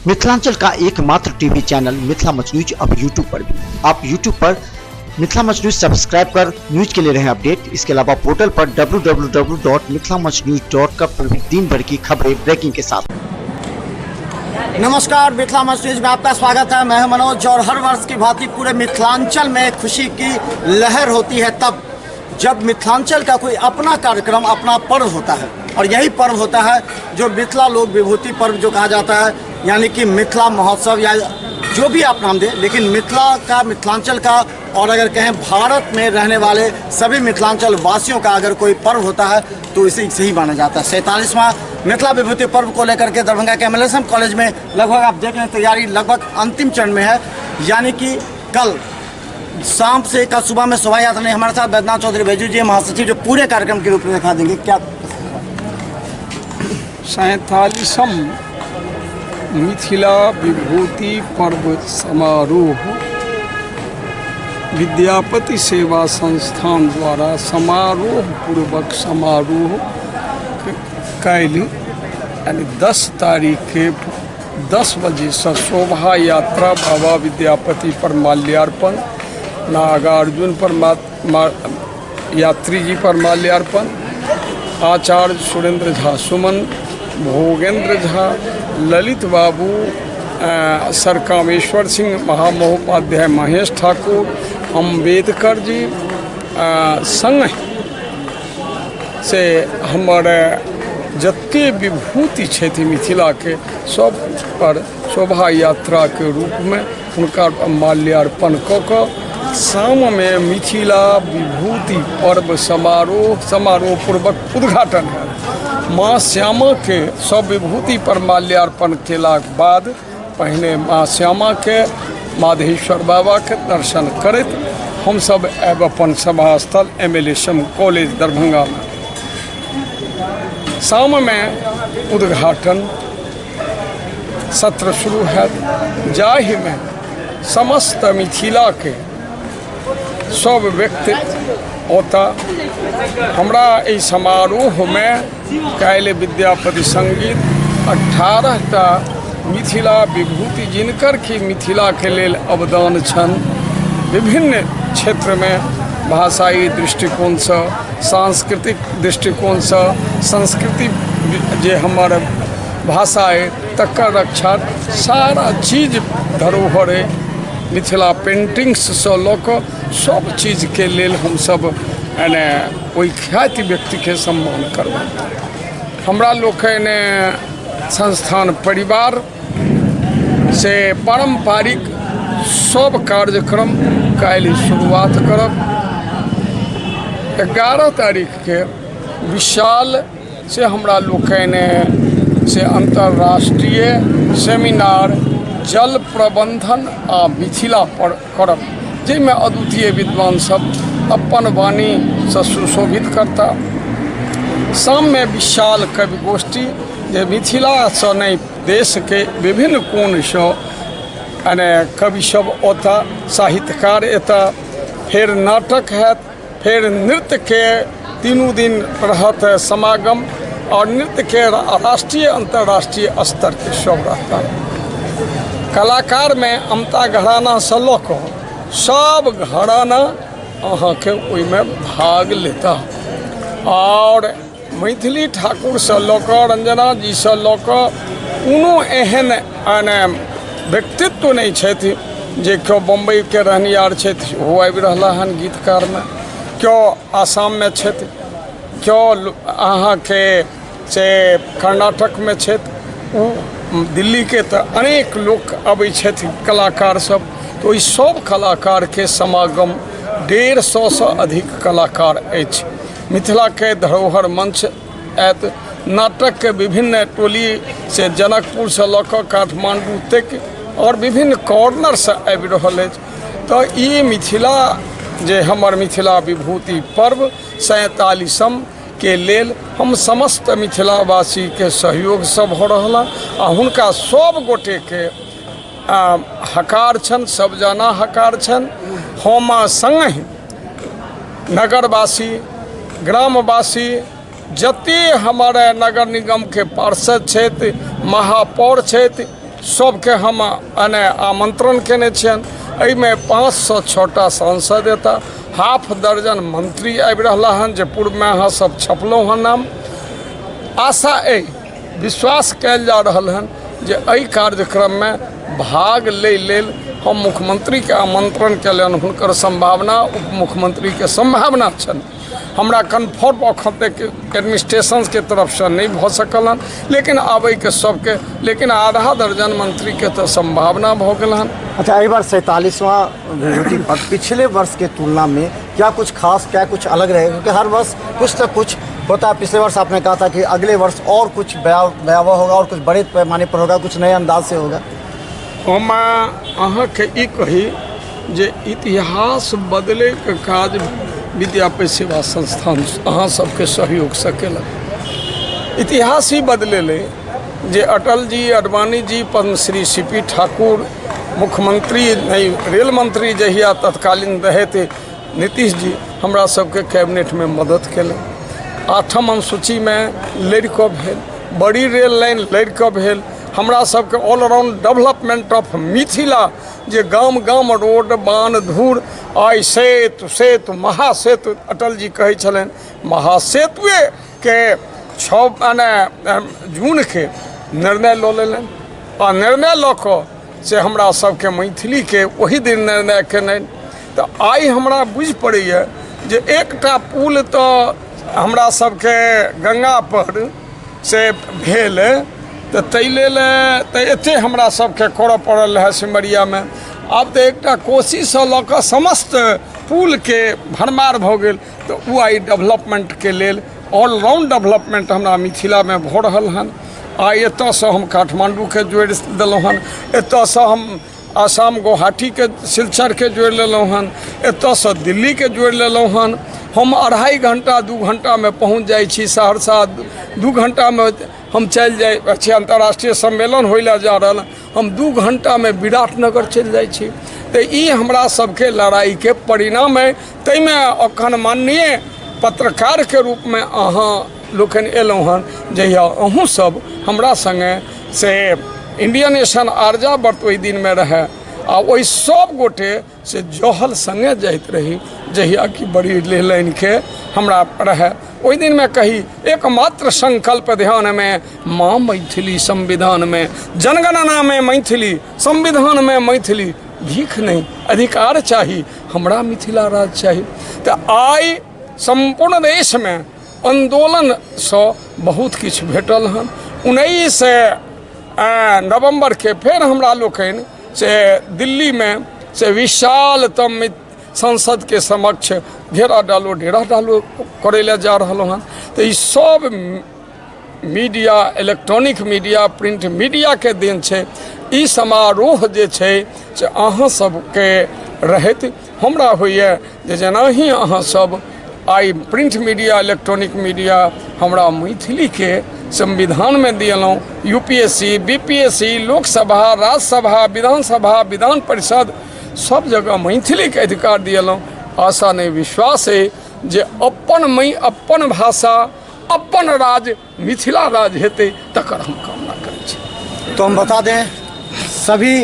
मिथिलांचल का एकमात्र TV channel Mithila मंच न्यूज अब यूट्यूब पर भी। आप यूट्यूब पर मिथिला मंच न्यूज सब्सक्राइब कर न्यूज के लिए रहें अपडेट। इसके अलावा पोर्टल पर www.mithilamanchnews.com पर भी दिन भर की खबरें ब्रेकिंग के साथ। नमस्कार, मिथिला मंच न्यूज में आपका स्वागत है। मैं हूं मनोज और हर वर्ष की भांति पूरे मिथिलांचल में खुशी की लहर होती है तब जब मिथिलांचल का कोई अपना कार्यक्रम, अपना पर्व होता है। और यही पर्व होता है जो मिथिला लोक विभूति पर्व जो कहा जाता है, यानी कि मिथिला महोत्सव या जो भी आप नाम दें, लेकिन मिथिला का, मिथिलांचल का और अगर कहें भारत में रहने वाले सभी मिथिलांचल वासियों का अगर कोई पर्व होता है तो इसे सही माना जाता है। 47वां मिथिला विभूति पर्व को लेकर के दरभंगा के एमएलएसएम कॉलेज में लगभग आप देख रहे हैं तैयारी लगभग अंतिम चरण में है, यानी कि कल शाम से कल सुबह में शोभा यात्रा ने हमारे साथ बैद्यनाथ चौधरी बैजू जी, महासचिव, जो पूरे कार्यक्रम की रूपरेखा देंगे। क्या 47म मिथिला विभूति पर्व समारोह विद्यापति सेवा संस्थान द्वारा समारोह पूर्वक समारोह काल्हि यानी 10 तारीखके 10 बजेसँ शोभा यात्रा, बाबा विद्यापति पर माल्यार्पण, नागार्जुन पर यात्री जी पर माल्यार्पण, आचार्य सुरेंद्र झा सुमन, भोगेंद्र झा, ललित बाबू, सर कामेश्वर सिंह, महामहोपाध्याय महेश ठाकुर, अम्बेडकर जी संग से हमर जते विभूति छथि मिथिलाके सब पर शोभा यात्राके रूपमे हुनका माल्यार्पण कऽ कऽ शाममे मिथिला विभूति पर्व समारोह पूर्वक उद्घाटन हैत। माँ श्यामाके सब विभूति पर माल्यार्पण केलाक बाद पहिने माँ श्यामाके, माधेश्वर बाबाके दर्शन करैत हमसब आयब अपन सभा स्थल M L S M college दरभंगामे। शाममे उद्घाटन सत्र शुरू हैत, जाहिमे समस्त मिथिलाके सब व्यक्ति औता। हमरा एहि समारोहमे काल्हि विद्यापति संगीत 18टा मिथिला विभूति जिनकर कि मिथिलाके लेल अवदान छनि विभिन्न क्षेत्रमे, भाषाई दृष्टिकोणसँ, सांस्कृतिक दृष्टिकोणसँ, संस्कृति जे हमर भाषा अइ तकर रक्षा, सारा चीज धरोहर अइ। मिथिला पेन्टिंग्ससँ लऽ कऽ सभ चीजके लेल हमसभ एने ओहि ख्याति व्यक्तिके सम्मान करबनि। हमरा लोकनि संस्थान परिवार से पारम्परिक सभ कार्यक्रम काल्हि शुरुआत करब। 11 तारीखके विशाल से हमरा लोकनि से अन्तर्राष्ट्रीय सेमिनार जल प्रबन्धन आ मिथिला पर करब, जाहिमे अद्वितीय विद्वान सब अपन वाणीसँ सुशोभित करता। शाममे विशाल कवि गोष्ठी जे मिथिलासँ नहि देशके विभिन्न कोणसँ यानी कवि सब औता, साहित्यकार एता, फेर नाटक हैत, फेर नृत्यके तीनू दिन रहत समागम आओर नृत्यके राष्ट्रीय अन्तर्राष्ट्रीय स्तरके सब रहता। कलाकारमे अमता घरानासँ लऽ कऽ सब घराना अहाँके ओहिमे भाग लेता आओर मैथिली ठाकुरसँ लऽ कऽ रञ्जना जीसँ लऽ कऽ कोनो एहन व्यक्तित्व नहि छथि जे केओ बम्बइके रहनिहार छथि ओहो आबि रहला हन गीतकारमे, केओ आसाममे छथि, केओ अहाँके से कर्नाटकमे छथि, ओ दिल्लीके तऽ अनेक लोक अबै छथि कलाकार सब। तऽ ओहि सब कलाकारके समागम 150सँ अधिक कलाकार अछि। मिथिलाके धरोहर मंच आयत, नाटकके विभिन्न टोली से जनकपुरसँ लऽ कऽ काठमाण्डू तक आओर विभिन्न कॉर्नरसँ आबि रहल अछि। तऽ ई मिथिला जे हमर मिथिला विभूति पर्व 47म के लेल हम समस्त मिथिलावासीके सहयोगसँ भऽ रहल हँ आ हुनका सब गोटेके हकार छनि, सब जाना हकार छनि। हम सङ्गहि नगरवासी, ग्रामवासी, जते हमर नगर निगमके पार्षद छथि, महापौर छथि, सबके हम अने आमंत्रण केने छियनि। एहिमे 5 सँ 6टा सांसद एता, हाफ दर्जन मंत्री आबि रहला हन, जे पूर्वमे अहाँ सब छपलहुँ हन नाम। आशा अइ, विश्वास कयल जा रहल हन जे एहि कार्यक्रममे भाग लै लेल हम मुख्यमंत्रीके आमंत्रण केलनि। हुनकर सम्भावना, उप मुख्यमंत्रीके सम्भावना छनि। हमरा कन्फर्म अखन तक एडमिनिस्ट्रेशनके तरफसँ नहि भऽ सकल हन, लेकिन आबैके सबके, लेकिन आधा दर्जन मंत्रीके तऽ सम्भावना भऽ गेल हन। अच्छा, एहि बार 47वां विभूति पर्व पिछले वर्ष के तुलना में क्या कुछ खास, क्या कुछ अलग रहेगा? क्योंकि हर वर्ष कुछ न कुछ होता है। पिछले वर्ष आपने कहा था कि अगले वर्ष और कुछ भयावह होगा और कुछ बड़े पैमाने पर होगा, कुछ नए अंदाज से होगा। हम अहाँके ई कही जे इतिहास बदलैके काज विद्यापति सेवा संस्थान अहाँ सबके सहयोगसँ केलक। इतिहास ही बदलेलै जे अटल जी, अडवाणी जी, पद्मश्री सी पी ठाकुर, मुख्यमंत्री नहि, रेल मंत्री जहिया तत्कालीन रहथि नीतीश जी, हमरा सबके कैबिनेटमे मदद केलनि। आठम अनुसूचीमे लड़ि कऽ भेल, बड़ी रेल लाइन लड़ि कऽ भेल। हमरा सबके ऑलराउंड डेवलपमेंट ऑफ मिथिला, जे गाम गाम रोड बान्ह धूर, आइ सेतु सेतु महासेतु अटल जी कहै छलनि, महासेतुएके 6 माने जूनके निर्णय लऽ लेलनि आ निर्णय लऽ कऽ से हमरा सबके मैथिलीके ओहि दिन निर्णय केलनि। तऽ आइ हमरा बुझि पड़ैए जे एकटा पुल तऽ हमरा सबके गङ्गापर से भेल, तऽ ताहि लेल तऽ एतेक हमरा सबके करऽ पड़ल रहए सिमरियामे। आब तऽ एकटा कोसीसँ लऽ कऽ समस्त पुलके भरमार भऽ गेल, तऽ ओ आइ डेवलपमेन्टके लेल ऑलराउंड डेवलपमेन्ट हमरा मिथिलामे भऽ रहल हन। आइ एतऽसँ हम काठमाण्डूके जोड़ि देलहुँ हन, एतऽसँ हम आसाम गुवाहाटीके सिलचरके जोड़ि लेलहुँ हन, एतऽसँ दिल्लीके जोड़ि लेलहुँ हन। हम 2.5 घण्टा 2 घण्टामे पहुँच जाइ छी सहरसा, 2 घण्टामे हम चलि जाइ छी। अन्तर्राष्ट्रीय सम्मेलन होइ लए जा रहल, हम 2 घण्टामे विराटनगर चलि जाइ छी। तऽ ई हमरा सबके लड़ाइके परिणाम अइ। ताहिमे एखन माननीय पत्रकारके रूपमे अहाँ लोकनि एलहुँ हन, जहिया अहूँ सब हमरा सङ्गे से इंडियन नेशन आर्यावर्त ओहि दिनमे रहए आ ओहि सब गोटे से जहल सङ्गे जाइत रही, जहिया कि बड़ी लाइनके हमरा रहए ओहि दिनमे कही, एकमात्र संकल्प ध्यानमे माँ मैथिली, संविधानमे जनगणनामे मैथिली, संविधानमे मैथिली, भीख नहि अधिकार चाही, हमरा मिथिला राज्य चाही। तऽ आइ सम्पूर्ण देशमे आन्दोलनसँ बहुत किछु भेटल हन। 19 नवम्बरके फेर हमरा लोकनि से दिल्लीमे से विशालतम संसदके समक्ष घेरा डालो डेरा डालो करै लए जा रहलहुँ हँ। तऽ ई सब मीडिया, इलेक्ट्रॉनिक मीडिया, प्रिंट मीडियाके देन छै। ई समारोह जे छै से अहाँ सबके रहैत हमरा होइए जे जेनाही अहाँ सब आइ प्रिंट मीडिया, इलेक्ट्रॉनिक मीडिया हमरा मैथिलीके संविधानमे दिएलहुँ, UPSC, BPSC, Lok Sabha, Rajya Sabha, Vidhan Sabha, Vidhan Parishad, सब जगह मैथिलीके अधिकार दिएलहुँ। आशा नहि, विश्वास अइ जे अपन मै अपन भाषा अपन राज्य मिथिला राज्य हेतै, तकर हम कामना करै छी। तो हम बता दें सभी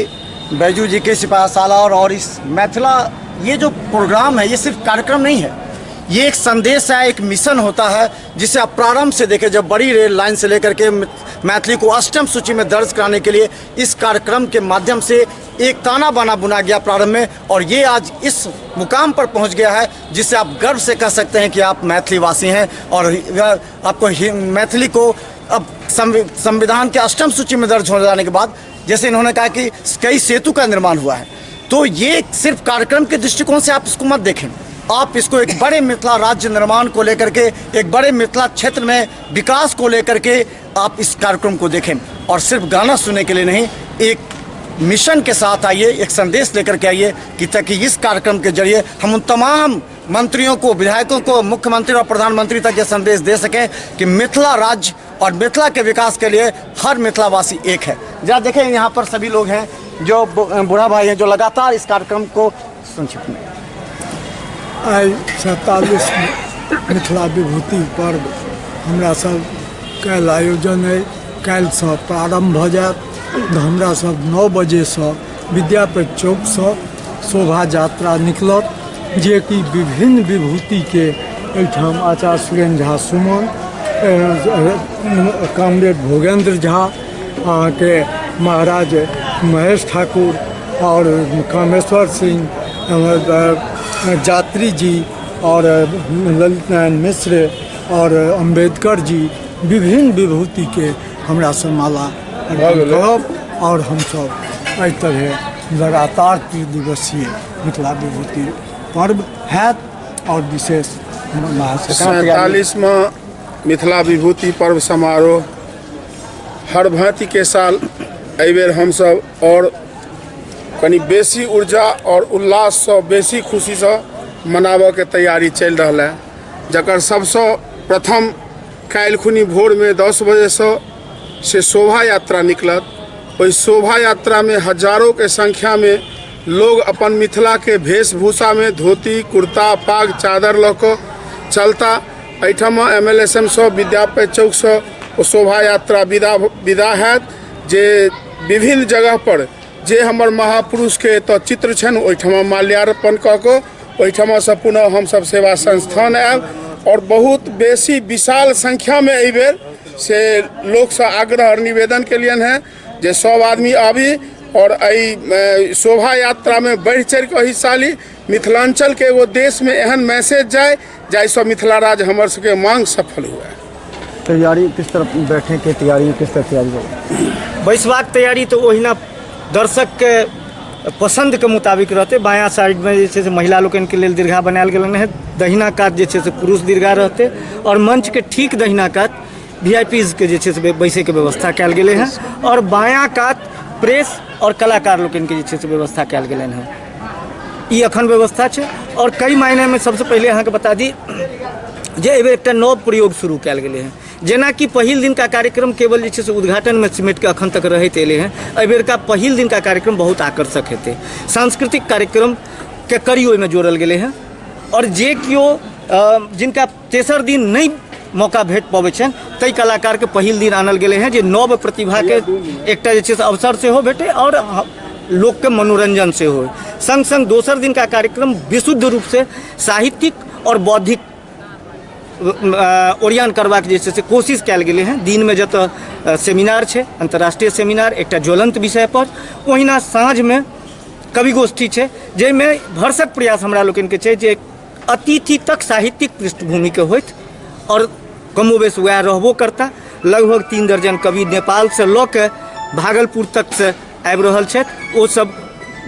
बैजू जी के सिपाह सालार और इस मैथिला ये जो प्रोग्राम है, ये सिर्फ कार्यक्रम नहीं है, ये एक संदेश है, एक मिशन होता है, जिसे आप प्रारंभ से देखें, जब बड़ी रेल लाइन से लेकर के मैथिली को अष्टम सूची में दर्ज कराने के लिए इस कार्यक्रम के माध्यम से एक ताना बाना बुना गया प्रारंभ में और ये आज इस मुकाम पर पहुंच गया है, जिससे आप गर्व से कह सकते हैं कि आप मैथिलीवासी हैं और आपको मैथिली को अब संविधान के अष्टम सूची में दर्ज हो जाने के बाद, जैसे इन्होंने कहा कि कई सेतु का निर्माण हुआ है, तो ये सिर्फ कार्यक्रम के दृष्टिकोण से आप इसको मत देखें। आप इसको एक बड़े मिथिला राज्य निर्माण को लेकर के, एक बड़े मिथिला क्षेत्र में विकास को लेकर के आप इस कार्यक्रम को देखें और सिर्फ गाना सुनने के लिए नहीं, एक मिशन के साथ आइए, एक संदेश लेकर के आइए कि ताकि इस कार्यक्रम के जरिए हम उन तमाम मंत्रियों को, विधायकों को, मुख्यमंत्री और प्रधानमंत्री तक ये संदेश दे सकें कि मिथिला राज्य और मिथिला के विकास के लिए हर मिथिलावासी एक है। जरा देखें, यहाँ पर सभी लोग हैं जो बूढ़ा भाई हैं, जो लगातार इस कार्यक्रम को संक्षिप्त में। आइ 47 मिथिला विभूति पर्व हमरा सब काल्हि आयोजन अइ, काल्हिसँ प्रारम्भ भऽ जायत। हमरा सब 9 बजेसँ विद्यापति चौकसँ शोभा यात्रा निकलत, जेकि विभिन्न विभूतिके एहिठाम आचार्य सुरेन्द्र झा सुमन, कामरेड भोगेन्द्र झा, अहाँके महाराज महेश ठाकुर आओर कामेश्वर सिंह, यात्री जी आओर ललित नारायण मिश्र आओर अम्बेडकर जी, विभिन्न विभूतिके हमरा सब माला अर्पण करब आओर हमसब एहि तरहे लगातार त्रिदिवसीय मिथिला विभूति पर्व हैत आओर विशेष 47वां मिथिला विभूति पर्व समारोह हर भांति के साल एहिबेर हमसब और कनि बेसी ऊर्जा और उल्लाससँ बेसी खुशीसँ मनाबऽके तैयारी चलि रहल है, जकर सबसँ प्रथम काल्हि खुनी भोरमे 10 बजेसँ से शोभा यात्रा निकलत। ओहि शोभा यात्रामे हजारोके संख्यामे लोग अपन मिथिलाके वेशभूषामे धोती कुर्ता पाग चादर लऽ कऽ चलता। एहिठाम MLSM सँ विद्यापति चौकसँ ओ शोभा यात्रा विदा हैत, जे विभिन्न जगह पर जे हमर महापुरुषके एतऽ चित्र छनि ओहिठाम माल्यार्पण कऽ कऽ ओहिठामसँ पुनः हमसब सेवा संस्थान आयब और बहुत बेसी विशाल संख्यामे एहिबेर से लोकसँ आग्रह और निवेदन केलियनि हेँ जे सब आदमी आबी और एहि शोभा यात्रामे बढ़ि चढ़ि कऽ हिस्सा ली। मिथिलांचलके एगो देशमे एहन मैसेज जाय जाहिसँ मिथिला राज्य हमर सबके मांग सफल हुए। तैयारी किस तरफ बैठे के तैयारी किस तरह तैयारी हो? बैसबाक तैयारी तऽ ओहिना दर्शकके पसन्दके मुताबिक रहतै। बायाँ साइडमे जे छै से महिला लोकनिके लेल दीर्घा बनायल गेलनि हेँ, दहिना कात जे छै से पुरुष दीर्घा रहतै आओर मंचके ठीक दहिना कात VIPs के जे छै से बैसैके व्यवस्था कयल गेलै हेँ आओर बायाँ कात प्रेस आओर कलाकार लोकनिके जे छै से व्यवस्था कयल गेलनि हेँ। ई अखन व्यवस्था छै। आओर कई मायनेमे सबसँ पहिले अहाँके बता दी जे एहिबेर एकटा नव प्रयोग शुरू कयल गेलै हेँ। जेनाकि पहिल दिनका कार्यक्रम केवल जे छै से उद्घाटनमे सिमटिके अखन तक रहैत एलै हेँ, एहिबेरका पहिल दिनका कार्यक्रम बहुत आकर्षक हेतै। सांस्कृतिक कार्यक्रमके कड़ी ओहिमे जोड़ल गेलै हेँ आओर जे केओ जिनका तेसर दिन नहि मौका भेट पबै छनि ताहि कलाकारके पहिल दिन आनल गेलै हेँ, जे नव प्रतिभाके एकटा जे छै से अवसर सेहो भेटै आओर लोकके मनोरंजन सेहो होइ। सङ्ग सङ्ग दोसर दिनका कार्यक्रम विशुद्ध रूपसँ साहित्यिक आओर बौद्धिक ओरियान करबाक जे छै से कोशिश कयल गेलै हेँ। दिनमे जतऽ सेमिनार छै, अन्तर्राष्ट्रीय सेमिनार एकटा ज्वलंत विषयपर, ओहिना साँझमे कवि गोष्ठी छै, जाहिमे भरसक प्रयास हमरा लोकनिके छै जे अतिथि तक साहित्यिक पृष्ठभूमिके होथि आओर कमोबेश वएह रहबो करता। लगभग 3 दर्जन कवि नेपालसँ लऽ के भागलपुर तकसँ आबि रहल छथि, ओ सब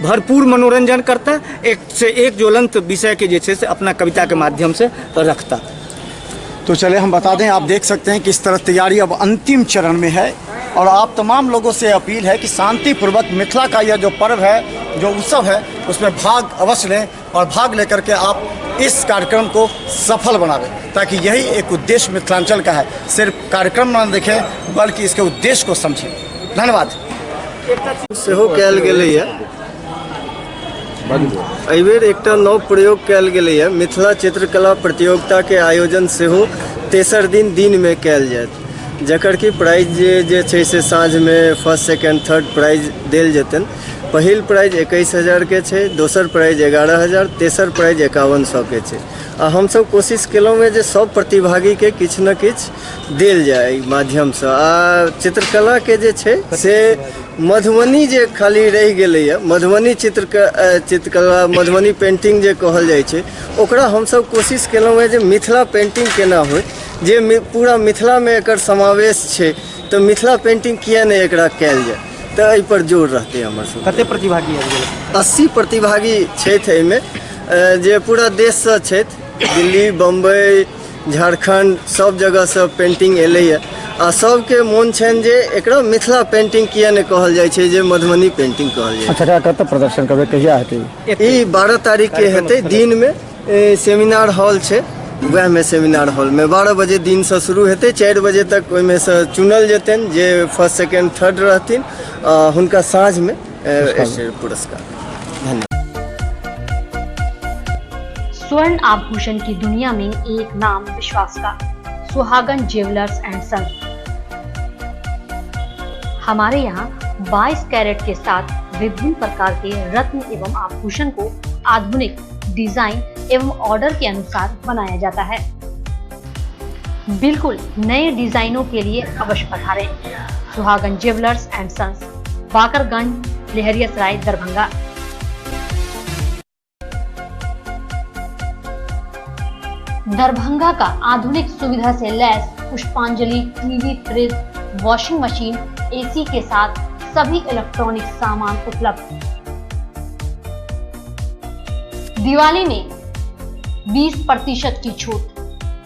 भरपूर मनोरंजन करता, एक से एक ज्वलंत विषय के जे छै से अपना कविता के माध्यम से रखता। तो चले हम बता दें, आप देख सकते हैं किस तरह तैयारी अब अंतिम चरण में है और आप तमाम लोगों से अपील है कि शांतिपूर्वक मिथिला का यह जो पर्व है, जो उत्सव है, उसमें भाग अवश्य लें और भाग लेकर के आप इस कार्यक्रम को सफल बनावें, ताकि यही एक उद्देश्य मिथिलांचल का है, सिर्फ कार्यक्रम न देखें बल्कि इसके उद्देश्य को समझें। धन्यवाद। सेहो कयल गेलैए एहिबेर एकटा नव प्रयोग कयल गेलैए। मिथिला चित्रकला प्रतियोगिताके आयोजन सेहो तेसर दिन दिनमे कयल जायत, जकर कि प्राइज जे छै से साँझमे फर्स्ट सेकेंड थर्ड प्राइज देल जेतनि। पहिल प्राइज 21,000 के छै, दोसर प्राइज 11,000, तेसर प्राइज 5100 के छै। आ हमसब कोशिश केलहुँ हेँ जे सब प्रतिभागीके किछु ने किछु देल जाय एहि माध्यमसँ। आ चित्रकलाके जे छै से मधुबनी जे खाली रहि गेलैए, मधुबनी चित्रकला, मधुबनी पेंटिंग जे कहल जाइ छै, ओकरा हमसब कोशिश केलहुँ हेँ जे मिथिला पेंटिंग केना होइ, जे पूरा मिथिलामे एकर समावेश छै, तऽ मिथिला पेंटिंग किए नहि एकरा कयल जाय, तऽ एहिपर जोर रहतै हमर सबके। कते प्रतिभागी आबि गेल? 80 प्रतिभागी छथि एहिमे, जे पूरा देशसँ छथि, दिल्ली, बम्बई, झारखण्ड सब जगहसँ पेंटिंग एलैए आ सबके मोन छनि जे एकरा मिथिला पेंटिंग किए नहि कहल जाइ छै, जे मधुबनी पेंटिंग कहल जाइ छै। अच्छा, एकरा कतऽ प्रदर्शन करबै, कहिया हेतै? ई 12 तारीखके हेतै, दिनमे सेमिनार हॉल छै, वएहमे सेमिनार हॉलमे 12 बजे दिनसँ शुरू हेतै, 4 बजे तक ओहिमेसँ चुनल जेतनि जे फर्स्ट सेकेंड थर्ड रहथिन, हुनका साँझमे पुरस्कार। धन्यवाद। स्वर्ण आभूषण की दुनिया में एक नाम विश्वास का, सुहागन ज्वेलर्स एंड संस। हमारे यहाँ 22 कैरेट के साथ विभिन्न प्रकार के रत्न एवं आभूषण को आधुनिक डिजाइन एवं ऑर्डर के अनुसार बनाया जाता है। बिल्कुल नए डिजाइनों के लिए अवश्य पधारें। Suhagan jewellers and sons, Bakarganj, Laheriasarai, Darbhanga. Darbhanga का आधुनिक सुविधा से लैस Pushpanjali TV, fridge, washing machine, AC के साथ सभी इलेक्ट्रॉनिक सामान उपलब्ध। दिवाली में 20% की छूट,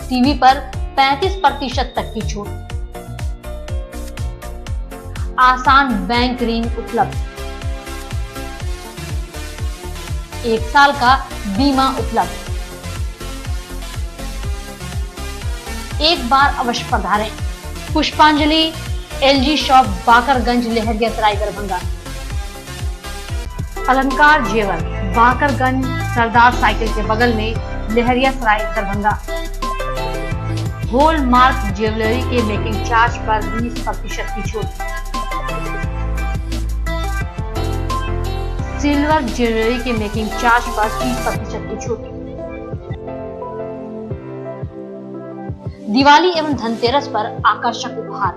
टीवी पर 35% तक की छूट, आसान बैंक ऋण उपलब्ध, 1 साल का बीमा उपलब्ध। एक बार अवश्य पधारें। Pushpanjali LG shop, Bakarganj, Laheriasarai, Darbhanga. Alankar Jewar, Bakarganj, Sardar cycle के बगल में, लहरियासराय, दरभंगा। हॉलमार्क ज्वेलरी के मेकिंग चार्ज पर 20% की छूट। सिल्वर ज्वेलरी के मेकिंग चार्ज पर 30% की छूट। दिवाली एवं धनतेरस पर आकर्षक उपहार।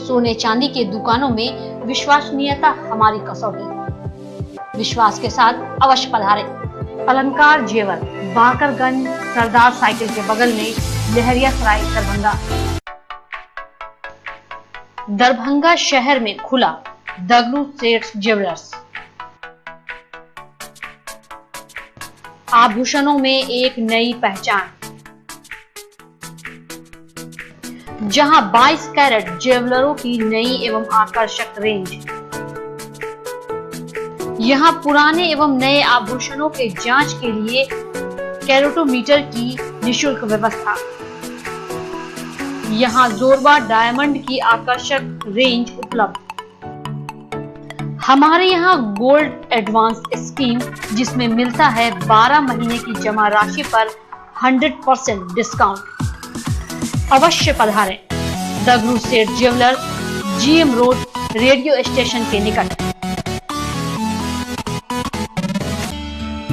सोने चांदी के दुकानों में विश्वसनीयता हमारी कसौटी। विश्वास के साथ अवश्य पधारें। अलंकार जेवर, बाकरगंज, सरदार साइकिल के बगल में, लहरियासराय, दरभंगा। दरभंगा शहर में खुला दगलू सेठ ज्वेलर्स। आभूषणों में एक नई पहचान, जहां 22 कैरेट ज्वेलरों की नई एवं आकर्षक रेंज। यहां पुराने एवं नए आभूषणों के जांच के लिए कैरोटोमीटर की निःशुल्क व्यवस्था। यहां जोरबा डायमंड की आकर्षक रेंज उपलब्ध। हमारे यहाँ गोल्ड एडवांस स्कीम, जिसमें मिलता है 12 महीने की जमा राशि पर 100% डिस्काउंट। अवश्य पधारें। Dagru Seth jewellers, GM road, radio station के निकट।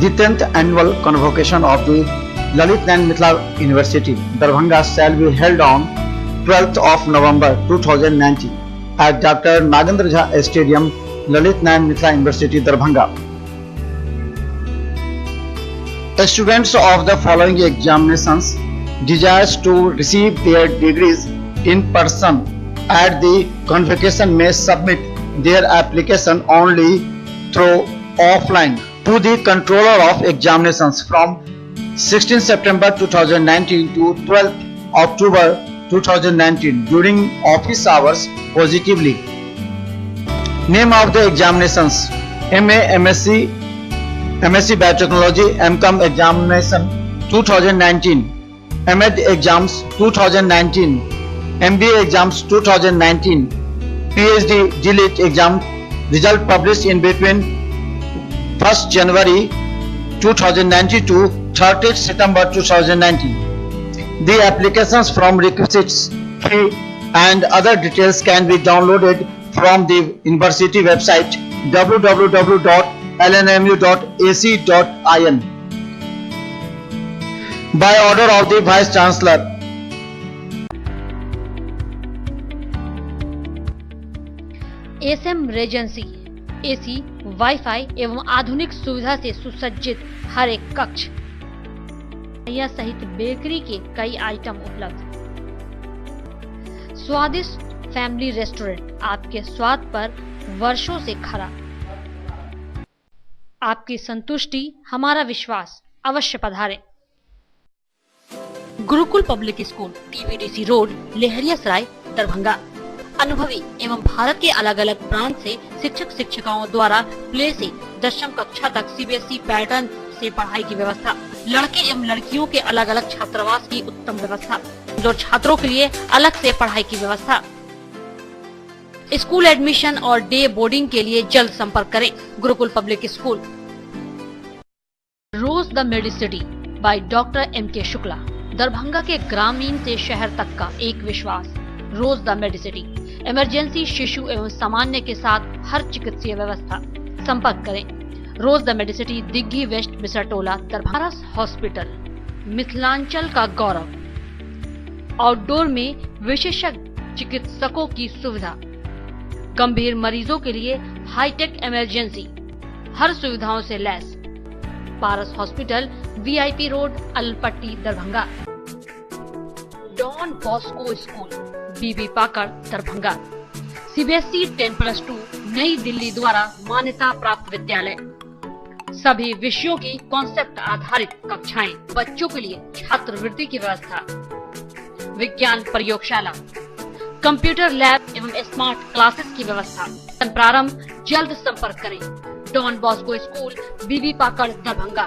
The 10th annual convocation of the Lalit Narayan Mithila University, Darbhanga shall be held on 12th of November 2019 at Dr. Nagendra Jha Stadium, Lalit Narayan Mithila University, Darbhanga. Students of the following examinations desires to receive their degrees in person at the convocation may submit their application only through offline to the controller of examinations from 16 September 2019 to 12 October 2019 during office hours positively. Name of the examinations: MA, MSc, MSc Biotechnology, MCOM examination 2019, MEd exams 2019, MBA exams 2019, PhD DLitt exam result published in between 1st January 2019 to 30th September 2019. The applications from requisites, fee and other details can be downloaded from the university website www.lnmu.ac.in. By order of the Vice Chancellor. SM Regency, AC, wifi एवं आधुनिक सुविधा से सुसज्जित हर एक कक्ष सहित bakery के कई item उपलब्ध। स्वादिष्ट फैमिली रेस्टोरेंट आपके स्वाद पर वर्षों से खरा। आपकी संतुष्टि हमारा विश्वास। अवश्य पधारें। Gurukul public school, TVDC road, Laheriasarai, Darbhanga. अनुभवी एवं भारत के अलग अलग प्रांत से शिक्षक शिक्षिकाओं द्वारा प्ले से 10वीं कक्षा तक सीबीएसई पैटर्न से पढ़ाई की व्यवस्था। लड़के एवं लड़कियों के अलग अलग छात्रावास की उत्तम व्यवस्था। जो छात्रों के लिए अलग से पढ़ाई की व्यवस्था। स्कूल एडमिशन और डे बोर्डिंग के लिए जल्द संपर्क करें। Gurukul public school, Rose the Medicity by doctor M K Shukla. Darbhanga के ग्रामीण से शहर तक का एक विश्वास। रोज the Medicity. Emergency, शिशु एवं सामान्य के साथ हर चिकित्सीय व्यवस्था। संपर्क करें Rose the Medicity, Dighi west, Misratola, Darbhanga. Hospital Mithilanchal का गौरव। आउटडोर में विशेषज्ञ चिकित्सकों की सुविधा, गंभीर मरीजों के लिए हाईटेक इमरजेंसी, हर सुविधाओं से lace. Paras hospital, VIP road, Alpatti, Darbhanga. Don Bosco school, Bibi Pakar, Darbhanga. CBSE 10+2 नई दिल्ली द्वारा मान्यता प्राप्त विद्यालय। सभी विषयों की कॉन्सेप्ट आधारित कक्षाएं, बच्चों के लिए छात्रवृत्ति की व्यवस्था, विज्ञान प्रयोगशाला, कंप्यूटर लैब एवं स्मार्ट क्लासेस की व्यवस्था। प्रारंभ जल्द संपर्क करें Don Bosco school, Bibi Pakar, Darbhanga.